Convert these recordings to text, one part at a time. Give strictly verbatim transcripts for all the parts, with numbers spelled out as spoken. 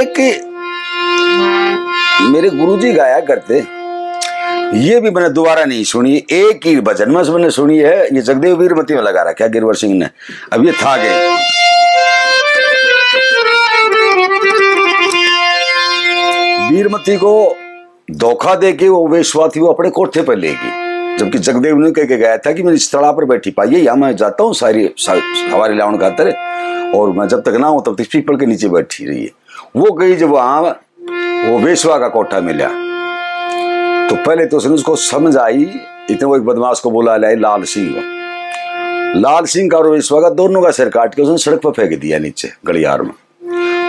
एक मेरे गुरुजी गाया करते, ये भी मैंने दोबारा नहीं सुनी, एक ही भजन में से मैंने सुनी है। ये जगदेव वीरमती में लगा रखा है गिरवर सिंह ने। अब ये था के वीरमती को धोखा दे के वो वेश्वा थी, वो अपने कोठे पर ले गई, जबकि जगदेव ने कह के गया था कि मेरी इस तड़ा पर बैठी पाइए, यहाँ मैं जाता हूँ सारी सा-, सवारी लावण खातर, और मैं जब तक ना आऊँ तब तक पीपल के नीचे बैठी रहिए। वो गई, जब वहाँ वो वेश्वा का कोठा मिला, तो पहले तो उसने उसको समझ आई, इतने वो एक बदमाश को बुला लाए, लाल सिंह। लाल सिंह का और वेश्वा का, दोनों का सिर काट के उसने सड़क पर फेंक दिया नीचे गलियार में।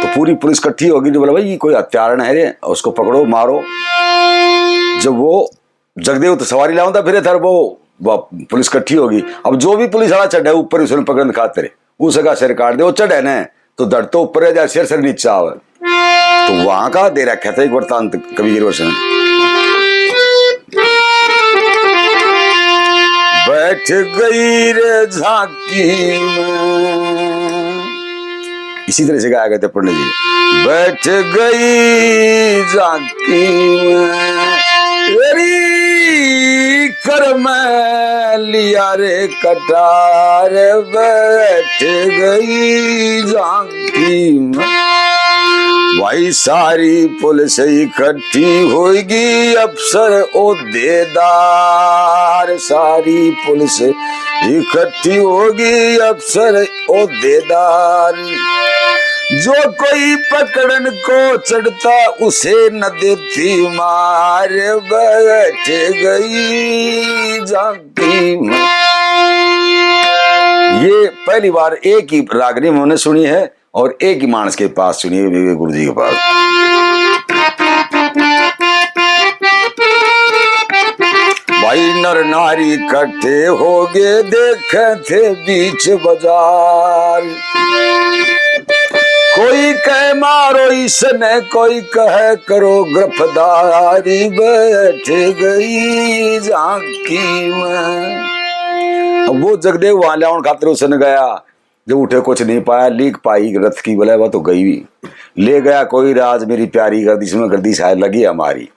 तो पूरी पुलिस इकट्ठी होगी, जो बोला, "भाई, ये कोई हत्यारण है रे, उसको पकड़ो, मारो।" जब वो जगदेव तो सवारी लावंदा फिरे था, वो, वो पुलिस इकट्ठी होगी। अब जो भी पुलिस वाला चढ़े ऊपर, उसने पकड़न खातिर उसका सिर काट दे। वो चढ़े ने तो धड़ तो ऊपर रह जाए, सिर सिर नीचे आवे। तो वहां का दे रखा था एक वृत्तांत कवि गिरवर सिंह ने। बैठ गई रे झांकी में, इसी तरह से गाया करते पंडित जी। बैठ गई झांकी में, तेरी कर मैं लिया रे कटार, बैठ गई झांकी में। भाई, सारी पुलिस इकट्ठी होगी, अफसर ओहदेदार, सारी पुलिस इकट्ठी होगी, अफसर ओहदेदार। जो कोई पकड़न को चढ़ता, उसे न देती मार, बैठ गई झांकी में। ये पहली बार एक ही रागनी मैंने सुनी है और एक ही मानस के पास सुनी है, मेरे गुरु जी के पास। भाई, नर नारी इकट्ठे हो गए, देखे थे बीच बाजार। कोई कह मारो इसने, कोई कह करो गिरफ्तारी, बैठ गई झांकी में। अब वो जगदेव वहां ल्यावण खातर उसने गया, जब उठे कुछ नहीं पाया, लीक पाई रथ की, बोला, "वह तो गई भी।" ले गया कोई राज मेरी प्यारी गर्दिश में, गर्दिश है लगी हमारी।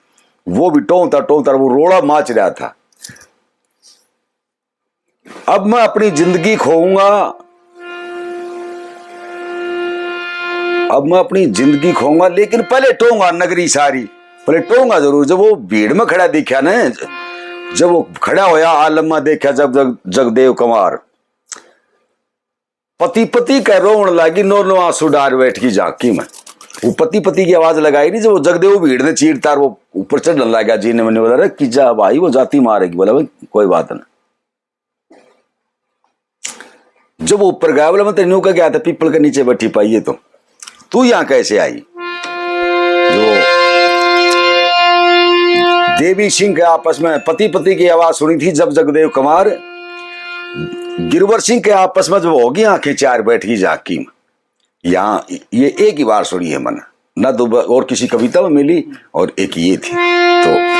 वो भी टोंता टोंता वो रोड़ा माच रहा था, "अब मैं अपनी जिंदगी खोऊंगा, अब मैं अपनी जिंदगी खोऊंगा, लेकिन पहले टोऊंगा नगरी सारी, पहले टोऊंगा जरूर।" जब वो भीड़ में खड़ा दिखा ना, जब वो खड़ा होया आलम में देखा, जब जग-, जगदेव कुमार, पति पति का रोवण लागी, नौ नौ आंसू डार बैठ की झांकी में। वो पति पति की आवाज लगाई नहीं, जब वो जगदेव भीड़ ने चीरता, वो ऊपर चढ़ने लगा, जी ने मैंने बोला, "अरे किजा भाई, वो जाती मारेगी।" बोला, "भाई कोई बात ना।" जब वो ऊपर गया, बोला, "मैं तेरे न्यू का गया था, पीपल के नीचे बैठी पाई है, तो तू यहाँ कैसे आई?" जो देवी सिंह के आपस में पति पति की आवाज सुनी थी, जब जगदेव कुमार गिरवर सिंह के आपस में जब होगी आंखें चार, बैठ गई झांकी में। यहाँ ये एक ही बार सुनी है मैंने, ना दो बार और किसी कविता में मिली, और एक ये थी। तो